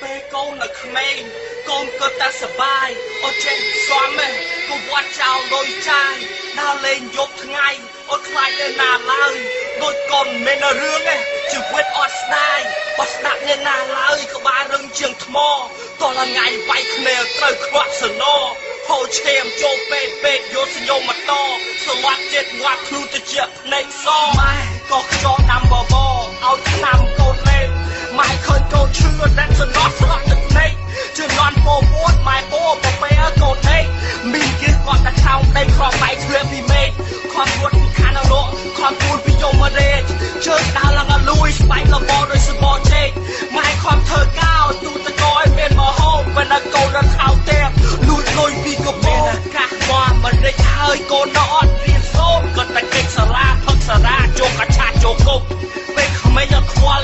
ពេលកូននៅក្មេងកូនក៏តែសបាយអូចេះសំឯងក៏វត្តចោលលុយចាយដើរលេងយប់ថ្ងៃអូខ្លាចនៅណាឡើយដូចកូនមិនមែនរឿងឯងជីវិតអត់ស្ដាយបើស្ដាប់អ្នកណាឡើយក្បាលរឹងជាងថ្មតោះថ្ងៃវាយគ្នាត្រូវខ្វាក់សណហូរឈាមចូលពេទ្យពេទ្យយកសញ្ញមកតសវត្តចិត្តងាត់ខ្លួនទៅជាភ្នែកសម៉ែក៏ខ្យល់ដាំបបឲ្យឆ្នាំកូនលេបម៉ែឃើញកូនឈឺតែសំណោះស្រក់ទឹកភ្នែកជំនន់ពោពួតម៉ែពោពពែកូនដេកមានគេគាត់តែខោដេកខំបែកធ្លាពីមេឃខំរត់ពីខាងនរកខំពួនពីយមរាជជើងដើរឡើងលួយស្បែកលបដោយសបជែកម៉ែខំធ្វើកោទូតកឲ្យមានមហោប៉ុន្តែកូនរត់ខោទេលួចលុយពីកបោកាសមកមិនរិចហើយកូនដល់អត់រៀនសូត្រគាត់តែកិច្ចសាលាផឹកសារាចូលកឆាចូលគុកពេលក្មេងអត់ខ្វល់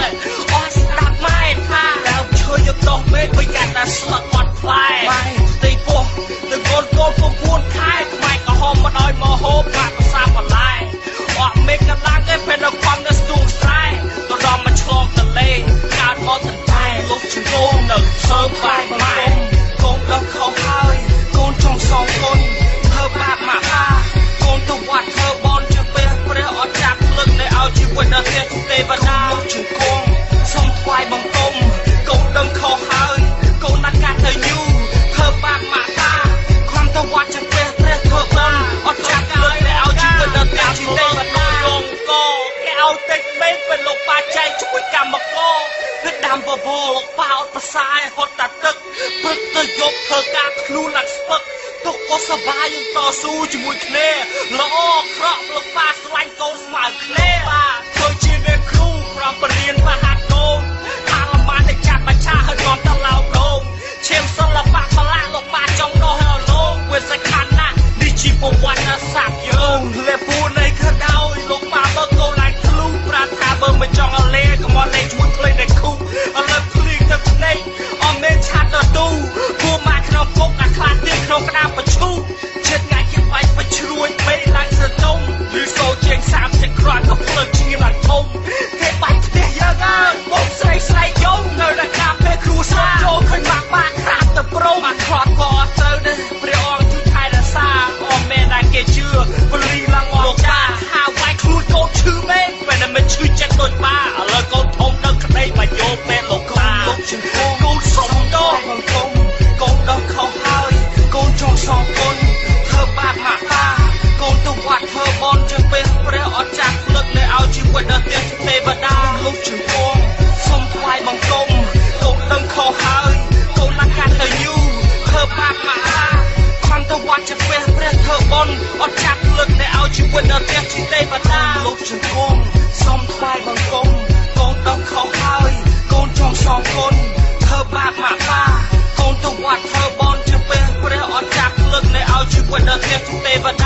អត់ស្ដាប់ម៉ែថាដើមឈើយកដោះមេឃវិញកាន់តែស្លឹកអត់ផ្លែម៉ែផ្ទៃពោះទៅកូនកូន9ខែខ្មែរក្រហមមកឲ្យមកហូបបាក់ប្រសាបន្លែអត់មេឃកម្លាំងទេពេលដល់ខំនៅស្ទូងស្រែទៅដល់មកឆ្លងទន្លេកើតមកតន្តែលោកជង្គង់នៅសើបែកម៉ែកូនដល់ខុសហើយកូនចង់សងគុណធ្វើបាបម៉ាក់បាកូនទៅវត្តធ្វើបន់ជាព្រះព្រះអត់ចាប់ភ្លឹកនៅឲ្យជីវិតដល់ទេវតាលោកជង្គង់សូមថ្វាយបង្គំកូនដឹងខុសហើយកូនណាស់កាត់ទៅយូរធ្វើបាបម៉ាក់បាខំទៅវត្តជាព្រះព្រះធ្វើបន់អត់ចាប់ភ្លឹកនៅឲ្យជីវិតដល់ទេវតាលងកគេឲ្យតិចមេឃពេលលោកប៉ាចែកជួយកម្មករគឺដាំបបរលោកប៉ាអត់ប្រសាយហត់តាទឹកព្រឹកទៅយប់ធ្វើការខ្លួនឡើងស្ពឹកទុកក៏សបាយយើងតស៊ូជាមួយគ្នាល្អក្រក់លោកប៉ាស្រឡាញ់កូនស្មើគ្នាបាទធ្វើជាអ្នកគ្រូប្រំបរៀនបហាត់កូនខាងលំបានតែចាប់បច្ឆាឲ្យនាំទៅឡោរោងឈាមសិល្បៈបលាលោកប៉ាចង់ដោះឲ្យលោកវាសខាន់ណាស់នេះជាប្រវត្តិសាស្ត្រយើងលេពូនៃខដោយលោកប៉ាបើកូនឡើងធ្លុះប្រាថាបើមិនចង់ឲ្យលេកុំអត់លេជួយភ្លេងในគូឥឡូវភ្លៀងទៅភ្នែកអត់មានឆាតទៅទូពួកម៉ាក្នុងគុកអាខ្លាទៀតក្នុងក្តារបឈូចិត្តថ្ងៃគេបាច់បជ្រួយមេឡើងស្រទុំឬសូជាង30គ្រាន់ក៏ភ្លើងឈាមឡើងធំគេបាច់ផ្ទះយើងអើយបងស្រីស្រីយំនៅតែការពេលគ្រួសារចូលឃើញម៉ាក់បាក្រាបទៅព្រមអាខ្លាត់ក៏អត់ត្រូវដែរព្រះអង្គជួយថែរក្សាអត់មែនតែគេជឿពលីឡើងអត់ចាហាវាយខ្លួនកូនឈឺមែនពេលតែមិនឈឺចិត្តដូចបាឥឡូវកូនធំដល់ក្តីមកយកពេលលោកតាលោកជង្គង់កូនសុំដកបង្គំកូនដល់ខុសហើយកូនចង់សងគុណធ្វើបាបម៉ាក់បាកូនទៅវត្តធ្វើបន់ជាពេលព្រះអត់ចាស់ភ្លឹកនៅឲ្យជីវិតដល់ទេវតាលោកជង្គង់សូមថ្វាយបង្គំកូនដឹងខុសហើយកូនណាស់កាត់ទៅយូរធ្វើបាបម៉ាក់បាខំទៅវត្តជាពេលព្រះធ្វើបន់អត់ចាស់ភ្លឹកនៅឲ្យជីវិតដល់ទេវតាលោកជង្គង់សូមថ្វាយបង្គំកូនដឹងខុសហើយកូនចង់សងគុណធ្វើបាបម៉ាក់បាកូនទៅវត្តធ្វើបន់ជាពេលព្រះអត់ចាស់ភ្លឹកនៅឲ្យជីវិតដល់ទេវតា